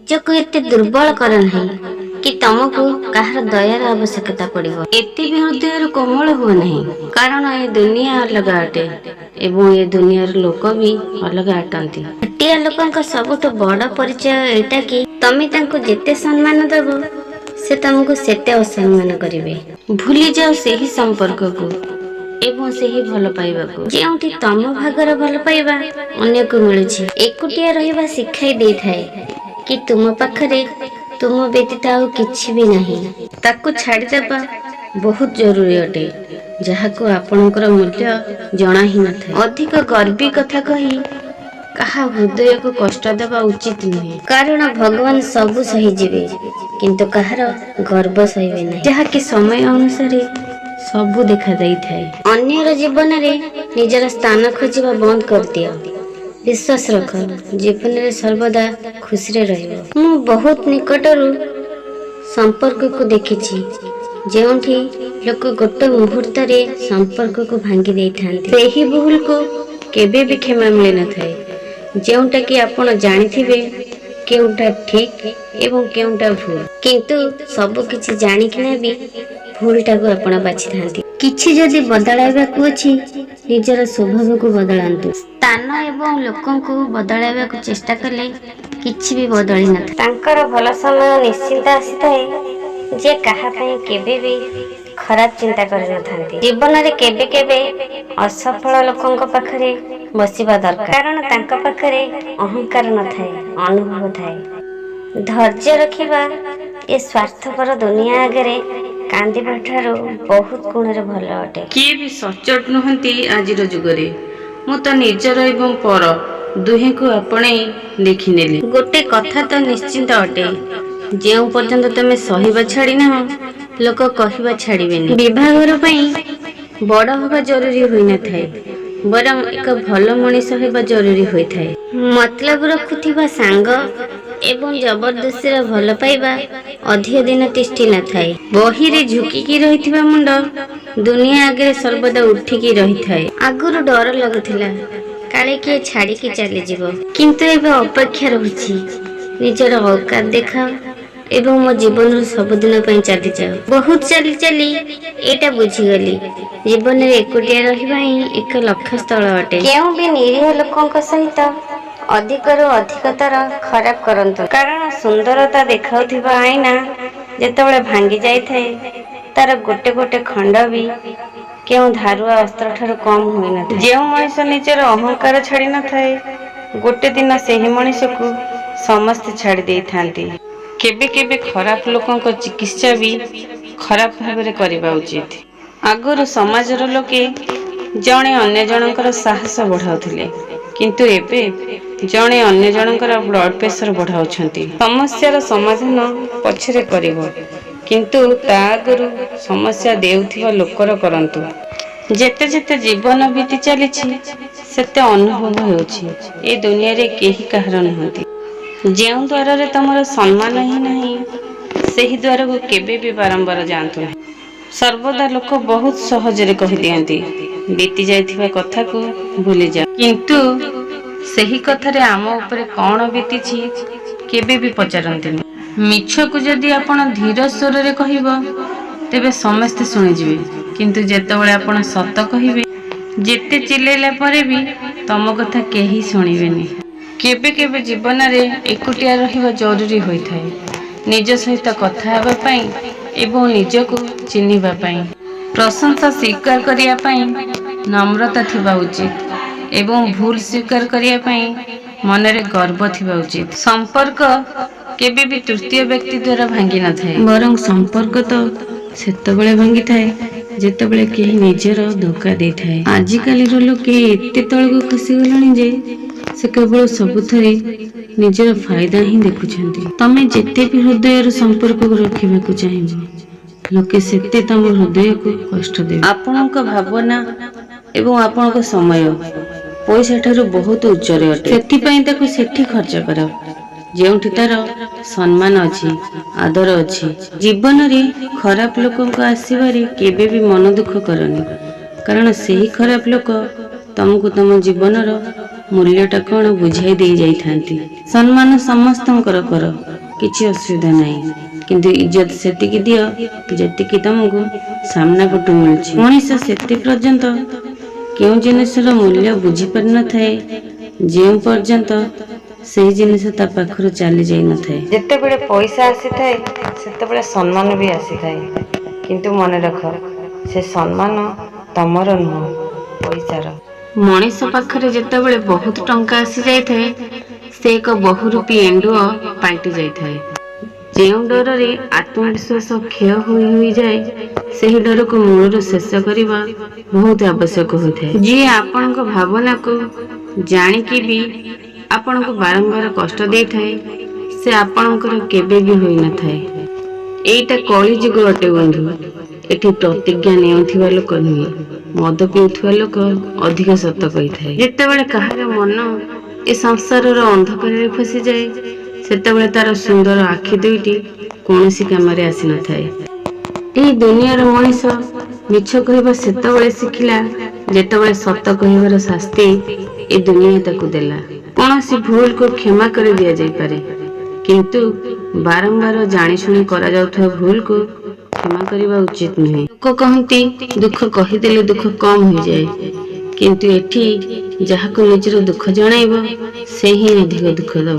ନିଜକୁ ଏତେ ଦୁର୍ବଳ କର ନାହିଁ କି ତମକୁ କାହାର ଦୟାର ଆବଶ୍ୟକତା ପଡ଼ିବ। ଏତେ ବି ହୃଦୟରୁ କୋମଳ ହୁଅ ନାହିଁ, କାରଣ ଏ ଦୁନିଆ ଅଲଗା ଅଟେ ଏବଂ ଏ ଦୁନିଆର ଲୋକ ବି ଅଲଗା ଅଟନ୍ତି। ଛୋଟିଆ ଲୋକଙ୍କ ସବୁଠୁ ବଡ଼ ପରିଚୟ ଏଇଟା କି ତମେ ତାଙ୍କୁ ଯେତେ ସମ୍ମାନ ଦବ, ସେ ତମକୁ ସେତେ ଅସମ୍ମାନ କରିବେ। ଭୁଲିଯାଅ ସେହି ସମ୍ପର୍କକୁ ଏବଂ ସେହି ଭଲ ପାଇବାକୁ, ଯେଉଁଠି ତମ ଭାଗର ଭଲ ପାଇବା ଅନ୍ୟକୁ ମିଳୁଛି। ଏକୁଟିଆ ରହିବା ଶିଖାଇ ଦେଇଥାଏ କି ତୁମ ପାଖରେ ତୁମ ବ୍ୟତୀତ ଆଉ କିଛି ବି ନାହିଁ। ତାକୁ ଛାଡ଼ିଦେବା ବହୁତ ଜରୁରୀ ଅଟେ, ଯାହାକୁ ଆପଣଙ୍କର ମୂଲ୍ୟ ଜଣା ହିଁ ନଥାଏ। ଅଧିକ ଗର୍ବୀ କଥା କହି କାହା ହୃଦୟକୁ କଷ୍ଟ ଦେବା ଉଚିତ ନୁହେଁ, କାରଣ ଭଗବାନ ସବୁ ସହିଯିବେ କିନ୍ତୁ କାହାର ଗର୍ବ ସହିବେ ନାହିଁ, ଯାହାକି ସମୟ ଅନୁସାରେ ସବୁ ଦେଖା ଦେଇଥାଏ। ଅନ୍ୟର ଜୀବନରେ ନିଜର ସ୍ଥାନ ଖୋଜିବା ବନ୍ଦ କରିଦିଅ। ବିଶ୍ୱାସ ରଖ, ଜୀବନରେ ସର୍ବଦା ଖୁସିରେ ରହିବ। ମୁଁ ବହୁତ ନିକଟରୁ ସମ୍ପର୍କକୁ ଦେଖିଛି, ଯେଉଁଠି ଲୋକ ଗୋଟେ ମୁହୂର୍ତ୍ତରେ ସମ୍ପର୍କକୁ ଭାଙ୍ଗି ଦେଇଥାନ୍ତି। ସେହି ଭୁଲକୁ କେବେ ବି କ୍ଷମା ମିଳିନଥାଏ, ଯେଉଁଟା କି ଆପଣ ଜାଣିଥିବେ କେଉଁଟା ଠିକ ଏବଂ କେଉଁଟା ଭୁଲ, କିନ୍ତୁ ସବୁ କିଛି ଜାଣିକିନା ବି ଭୁଲଟାକୁ ଆପଣ ବାଛିଥାନ୍ତି। କିଛି ଯଦି ବଦଳାଇବାକୁ ଅଛି, ନିଜର ସ୍ୱଭାବକୁ ବଦଳାନ୍ତୁ। ସ୍ଥାନ ଏବଂ ଲୋକଙ୍କୁ ବଦଳାଇବାକୁ ଚେଷ୍ଟା କଲେ କିଛି ବି ବଦଳି ନଥାଏ। ତାଙ୍କର ଭଲ ସମୟ ନିଶ୍ଚିନ୍ତ ଆସିଥାଏ, ଯେ କାହା ପାଇଁ କେବେ ବି ଖରାପ ଚିନ୍ତା କରିନଥାନ୍ତି। ଜୀବନରେ କେବେ କେବେ ଅସଫଳ ଲୋକଙ୍କ ପାଖରେ ବସିବା ଦରକାର, କାରଣ ତାଙ୍କ ପାଖରେ ଅହଙ୍କାର ନଥାଏ, ଅନୁଭବ ଥାଏ। ଧୈର୍ଯ୍ୟ ରଖିବା ଏ ସ୍ୱାର୍ଥପର ଦୁନିଆ ଆଗରେ କାନ୍ଦିବା ଠାରୁ ବହୁତ ଗୁଣରେ ଭଲ ଅଟେ। କିଏ ବି ସଚ୍ଚୋଟ ନୁହନ୍ତି ଆଜିର ଯୁଗରେ। ମୁଁ ତ ନିଜର ଏବଂ ପର ଦୁହେଁକୁ ଆପଣେଇ ଦେଖିନେଲି। ଗୋଟେ କଥା ତ ନିଶ୍ଚିନ୍ତ ଅଟେ, ଯେଉଁ ପର୍ଯ୍ୟନ୍ତ ତମେ ସହିବା ଛାଡ଼ିନାହଁ, ଲୋକ କହିବା ଛାଡ଼ିବେନି। ବିବାହଘର ପାଇଁ ବଡ଼ ହେବା ଜରୁରୀ ହୋଇନଥାଏ, ବରଂ ଏକ ଭଲ ମଣିଷ ହେବା ଜରୁରୀ ହୋଇଥାଏ। ମତଲବ ରଖୁଥିବା ସାଙ୍ଗ ଏବଂ ଜବରଦସ୍ତିର ଭଲ ପାଇବା ଅଧିକ ଦିନ ତିଷ୍ଠି ନଥାଏ। ବହିରେ ଝୁକିକି ରହିଥିବା ମୁଣ୍ଡ ଦୁନିଆ ଆଗରେ ସର୍ବଦା ଉଠିକି ରହିଥାଏ। ଆଗରୁ ଡର ଲାଗୁଥିଲା, କାଳେ କିଏ ଛାଡ଼ିକି ଚାଲିଯିବ, କିନ୍ତୁ ଏବେ ଅପେକ୍ଷା ରହୁଛି। ନିଜର ଔକାତ ଦେଖାଅ ଏବଂ ମୋ ଜୀବନରୁ ସବୁଦିନ ପାଇଁ ଚାଲିଯାଅ। ବହୁତ ଚାଲି ଚାଲି ଏଇଟା ବୁଝିଗଲି, ଜୀବନରେ ଏକୁଟିଆ ରହିବା ହିଁ ଏକ ଲକ୍ଷ୍ୟସ୍ଥଳ ଅଟେ। କେଉଁ ବି ନିରୀହ ଲୋକଙ୍କ ସହିତ ଅଧିକରୁ ଅଧିକତର ଖରାପ କରନ୍ତୁ, କାରଣ ସୁନ୍ଦରତା ଦେଖାଉଥିବା ଆଇନା ଯେତେବେଳେ ଭାଙ୍ଗି ଯାଇଥାଏ, ତାର ଗୋଟେ ଗୋଟେ ଖଣ୍ଡ ବି କେଉଁ ଧାରୁଆ ଅସ୍ତ୍ର ଠାରୁ କମ୍ ହୋଇନଥାଏ। ଯେଉଁ ମଣିଷ ନିଜର ଅହଙ୍କାର ଛାଡ଼ି ନଥାଏ, ଗୋଟେ ଦିନ ସେହି ମଣିଷକୁ ସମସ୍ତେ ଛାଡ଼ି ଦେଇଥାନ୍ତି। କେବେ କେବେ ଖରାପ ଲୋକଙ୍କ ଚିକିତ୍ସା ବି ଖରାପ ଭାବରେ କରିବା ଉଚିତ। ଆଗରୁ ସମାଜର ଲୋକେ ଜଣେ ଅନ୍ୟ ଜଣଙ୍କର ସାହସ ବଢ଼ାଉଥିଲେ, କିନ୍ତୁ ଏବେ ଜଣେ ଅନ୍ୟ ଜଣଙ୍କର ବ୍ଲଡ୍ ପ୍ରେସର ବଢ଼ାଉଛନ୍ତି। ସମସ୍ୟାର ସମାଧାନ ପଛରେ କରିବ, କିନ୍ତୁ ତା ଆଗରୁ ସମସ୍ୟା ଦେଉଥିବା ଲୋକର କରନ୍ତୁ। ଯେତେ ଯେତେ ଜୀବନ ବିତି ଚାଲିଛି, ସେତେ ଅନୁଭବ ହେଉଛି ଏ ଦୁନିଆରେ କେହି କାହାର ନୁହନ୍ତି। ଯେଉଁ ଦ୍ୱାରରେ ତମର ସମ୍ମାନ ହିଁ ନାହିଁ, ସେହି ଦ୍ୱାରକୁ କେବେ ବି ବାରମ୍ବାର ଯାଆନ୍ତୁ ନାହିଁ। ସର୍ବଦା ଲୋକ ବହୁତ ସହଜରେ କହିଦିଅନ୍ତି, ବିତି ଯାଇଥିବା କଥାକୁ ଭୁଲିଯାଅ, କିନ୍ତୁ ସେହି କଥାରେ ଆମ ଉପରେ କ'ଣ ବିତିଛି କେବେ ବି ପଚାରନ୍ତିନି। ମିଛକୁ ଯଦି ଆପଣ ଧୀର ସ୍ୱରରେ କହିବ, ତେବେ ସମସ୍ତେ ଶୁଣିଯିବେ, କିନ୍ତୁ ଯେତେବେଳେ ଆପଣ ସତ କହିବେ, ଯେତେ ଚିଲେଇଲା ପରେ ବି ତମ କଥା କେହି ଶୁଣିବେନି। କେବେ କେବେ ଜୀବନରେ ଏକୁଟିଆ ରହିବା ଜରୁରୀ ହୋଇଥାଏ, ନିଜ ସହିତ କଥା ହେବା ପାଇଁ ଏବଂ ନିଜକୁ ଚିହ୍ନିବା ପାଇଁ। ପ୍ରଶଂସା ସ୍ୱୀକାର କରିବା ପାଇଁ ନମ୍ରତା ଥିବା ଉଚିତ ଏବଂ ଭୁଲ ସ୍ୱୀକାର କରିବା ପାଇଁ ମନରେ ଗର୍ବ ଥିବା ଉଚିତ। ସମ୍ପର୍କ କେବେ ବି ତୃତୀୟ ବ୍ୟକ୍ତି ଦ୍ୱାରା ଭାଙ୍ଗି ନଥାଏ, ବରଂ ସମ୍ପର୍କ ତ ସେତେବେଳେ ଭାଙ୍ଗିଥାଏ, ଯେତେବେଳେ କେହି ନିଜର ଧୋକା ଦେଇଥାଏ। ଆଜିକାଲିର ଲୋକେ ଏତେ ତଳକୁ ଖସିଗଲେଣି ଯେ ସେ କେବଳ ସବୁଥିରେ ନିଜର ଫାଇଦା ହିଁ ଦେଖୁଛନ୍ତି। ତମେ ଯେତେ ବି ହୃଦୟରୁ ସମ୍ପର୍କକୁ ରଖିବାକୁ ଚାହିଁବ, ଲୋକେ ସେତେ ତମ ହୃଦୟକୁ କଷ୍ଟ ଦେବେ। ଆପଣଙ୍କ ଭାବନା ଏବଂ ଆପଣଙ୍କ ସମୟ ପଇସା ଠାରୁ ବହୁତ ଉଚ୍ଚରେ ଅଟେ। ସେଥିପାଇଁ ତାକୁ ସେଠି ଖର୍ଚ୍ଚ କର, ଯେଉଁଠି ତାର ସମ୍ମାନ ଅଛି, ଆଦର ଅଛି। ଜୀବନରେ ଖରାପ ଲୋକଙ୍କ ଆସିବାରେ କେବେ ବି ମନ ଦୁଃଖ କରନି, କାରଣ ସେହି ଖରାପ ଲୋକ ତମକୁ ତମ ଜୀବନର ମୂଲ୍ୟଟା କ'ଣ ବୁଝାଇ ଦେଇ ଯାଇଥାନ୍ତି। ସମ୍ମାନ ସମସ୍ତଙ୍କର କର, କିଛି ଅସୁବିଧା ନାହିଁ, କିନ୍ତୁ ଇଜ୍ଜତ ସେତିକି ଦିଅ ଯେତିକି ତମକୁ ସାମ୍ନା ପଟୁ ମିଳୁଛି। ମଣିଷ ସେତେ ପର୍ଯ୍ୟନ୍ତ କେଉଁ ଜିନିଷର ମୂଲ୍ୟ ବୁଝିପାରିନଥାଏ, ଯେଉଁ ପର୍ଯ୍ୟନ୍ତ ସେହି ଜିନିଷ ତା ପାଖରୁ ଚାଲି ଯାଇନଥାଏ। ଯେତେବେଳେ ପଇସା ଆସିଥାଏ, ସେତେବେଳେ ସମ୍ମାନ ବି ଆସିଥାଏ। କିନ୍ତୁ ମନେ ରଖ, ସେ ସମ୍ମାନ ତମର ନୁହଁ, ପଇସାର। ମଣିଷ ପାଖରେ ଯେତେବେଳେ ବହୁତ ଟଙ୍କା ଆସିଯାଇଥାଏ, ସେ ଏକ ବହୁରୂପୀ ଏଣ୍ଡୁଅ ପାଲଟି ଯାଇଥାଏ। ଯେଉଁ ଡରରେ ଆତ୍ମବିଶ୍ୱାସ କ୍ଷୟ ହୋଇ ହୋଇଯାଏ, ସେହି ଡରକୁ ମୂଳରୁ ଶେଷ କରିବା ବହୁତ ଆବଶ୍ୟକ ହୋଇଥାଏ। ଯିଏ ଆପଣଙ୍କ ଭାବନାକୁ ଜାଣିକି ବି ଆପଣଙ୍କୁ ବାରମ୍ବାର କଷ୍ଟ ଦେଇଥାଏ, ସେ ଆପଣଙ୍କର କେବେ ବି ହୋଇନଥାଏ। ଏଇଟା କଳି ଯୁଗ ଅଟେ ବନ୍ଧୁ। ଏଠି ପ୍ରତିଜ୍ଞା ନେଉଥିବା ଲୋକ ନୁହେଁ, ମଦ ପିଉଥିବା ଲୋକ ଅଧିକ ସତ କହିଥାଏ। ଯେତେବେଳେ କାହାର ମନ ଏ ସଂସାରର ଅନ୍ଧକାରରେ ଫସିଯାଏ, ସେତେବେଳେ ତାର ସୁନ୍ଦର ଆଖି ଦୁଇଟି କୌଣସି କାମରେ ଆସିନଥାଏ। ଏହି ଦୁନିଆର ମଣିଷ ମିଛ କହିବା ସେତେବେଳେ ଶିଖିଲା, ଯେତେବେଳେ ସତ କହିବାର ଶାସ୍ତି ଏ ଦୁନିଆ ତାକୁ ଦେଲା। କୌଣସି ଭୁଲକୁ କ୍ଷମା କରି ଦିଆଯାଇପାରେ, କିନ୍ତୁ ବାରମ୍ବାର ଜାଣିଶୁଣି କରାଯାଉଥିବା ଭୁଲକୁ କ୍ଷମା କରିବା ଉଚିତ ନୁହେଁ। ଲୋକ କହନ୍ତି, ଦୁଃଖ କହିଦେଲେ ଦୁଃଖ କମ ହୋଇଯାଏ, କିନ୍ତୁ ଏଠି ଯାହାକୁ ନିଜର ଦୁଃଖ ଜଣାଇବ, ସେ ହିଁ ଅଧିକ ଦୁଃଖ ଦେବ।